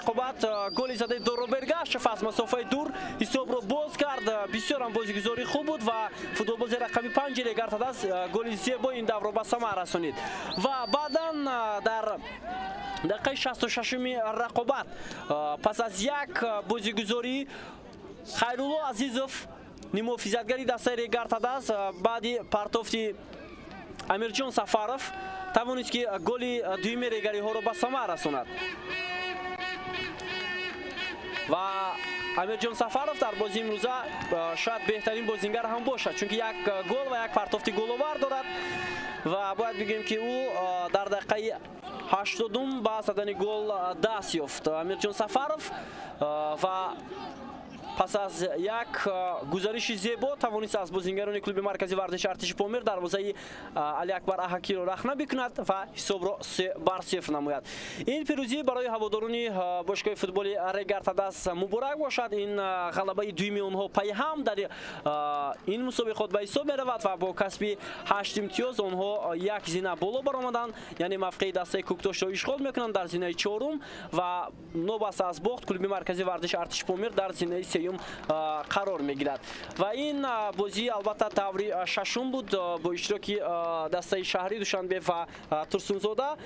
рақобат голи задаи Доробергашев аз масофаи дур ҳисобро боз кард. Бисёр ҳам бозигузорӣ хуб буд ва футболбози рақами 5 Регар Тадаз голи зебои ин даврро ба самар расонид. Ва баъдан дар дақиқаи 66-уми рақобат пас аз як бозигузорӣ Хайрулло Азизов, нимуҳофизатгари дастаи Регар Тадаз, баъди партофти Амирҷон Сафаров тавонист, ки голи дуюми регариҳоро ба самар расонад. Ва Амирҷон Сафаров дар бозии имрӯза шояд беҳтарин бозингар ҳам бошад, чунки як гол ва як партофти головар дорад. Ва бояд бигӯем, ки ӯ дар дақиқаи 80-ум ба задани гол даст ёфт, Амирҷон Сафаров, ва пас аз як гузариши зебо тавонист аз бозингарони клуби маркази варзиши Артиши Помир дарвозаи Алиакбар Аҳакиро рахна бикунад ва ҳисобро 3-0 намояд. Ин пирӯзӣ барои ҳаводорони бошгоҳи футболи Регар Тадаз муборак бошад. Ин ғалабаи дуюми онҳо пайҳам дар ин мусобиқот ба ҳисоб меравад ва бо касби 8 имтиёз онҳо як зина боло баромаданд, яъне мавқеи дастаи Кӯктошро ишғол мекунанд дар зинаи чорум ва новобаста аз бохт клуби маркази варзиши Артиши Помир дар зинаи сеюм қарор мегирад. Ва ин бозӣ албатта даври шашум буд бо иштироки дастаи шаҳри Душанбе ва Турсунзода.